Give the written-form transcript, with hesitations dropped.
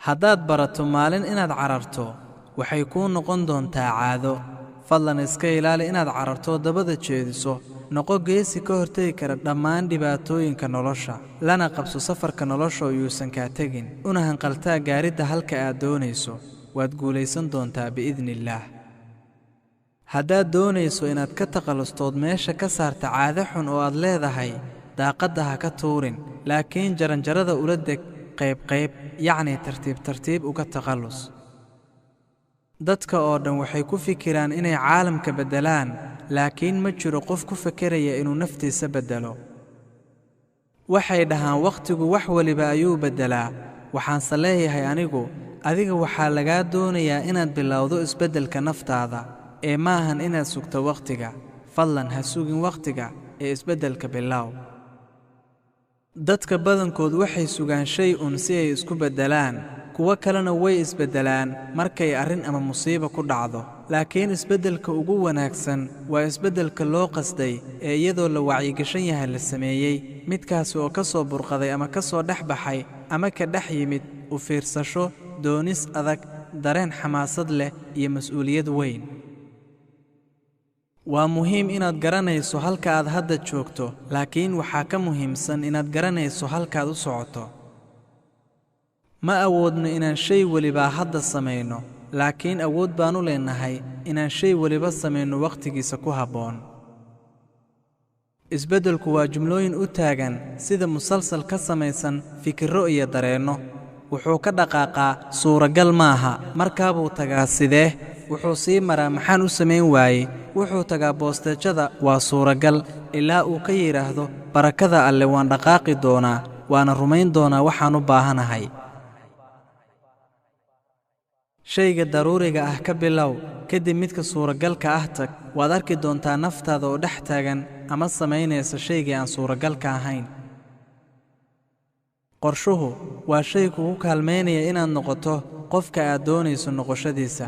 Haddaad barato maalin inaad cararto, waxay kuu noqon doontaa caado. Fadlan iska ilaali inaad cararto dabada jeediso. Noqo geesi ka hortegi kara dhammaan dhibaatooyinka nolosha, lana qabso safarka nolosha oo yuusan kaa tegin, una hanqaltaa gaaridda halka aad doonayso. Waad guulaysan doontaa biidniillaah. Haddaad doonayso inaad ka takhallustood meesha ka saarta caado xun oo aad leedahay, daaqadda ha ka tuurin, laakiin jaranjarada ula deg qayb qayb, yacni tartiib tartiib uga takhallus. Dadka oo dhan waxay ku fikiraan inay caalamka beddelaan, laakiin ma jiro qof ku fekeraya inuu naftiisa beddelo. Waxay dhahaan wakhtigu wax waliba ayuu beddelaa. Waxaanse leeyahay anigu, adiga waxaa lagaa doonayaa inaad bilowdo isbeddelka naftaada, ee maahan inaad sugto wakhtiga. Fadlan ha sugin wakhtiga ee isbeddelka bilow. Dadka badankood waxay sugaan shay un si ay isku beddelaan, kuwo kalena way isbeddelaan markay arrin ama musiibo ku dhacdo. Laakiin isbeddelka ugu wanaagsan waa isbeddelka loo qasday ee iyadoo la wacyigashan yahay la sameeyey, midkaasi oo ka soo burqaday ama ka soo dhex baxay ama ka dhex yimid u fiirsasho, doonis adag, dareen xamaasad leh iyo mas'uuliyad weyn. Waa muhiim inaad garanayso halka aad hadda joogto, laakiin waxaa ka muhiimsan inaad garanayso halkaad u socoto. Ma awoodno inaan shay welibaa hadda samayno, laakiin awood baanu leenahay inaan shay weliba samayno wakhtigiisa ku habboon. Isbeddelku waa jumlooyin u taagan sida musalsal ka samaysan fikirro iyo dareenno. Wuxuu ka dhaqaaqaa suuragal maaha, markaa buu tagaa sidee, wuxuu sii maraa maxaan u samayn waayey, wuxuu tagaa boosteejada waa suuragal, ilaa uu ka yidhaahdo barakada alle waan dhaqaaqi doonaa, waana rumayn doonaa waxaan u baahanahay. Shayga daruuriga ah ka bilow, kadib midka suuragalka ah tag. Waad arki doontaa naftaada oo dhex taagan ama samaynaysa shaygii aan suuragalka ahayn. Qorshuhu waa shay kugu kaalmaynaya inaad noqoto qofka aad doonayso noqoshadiisa.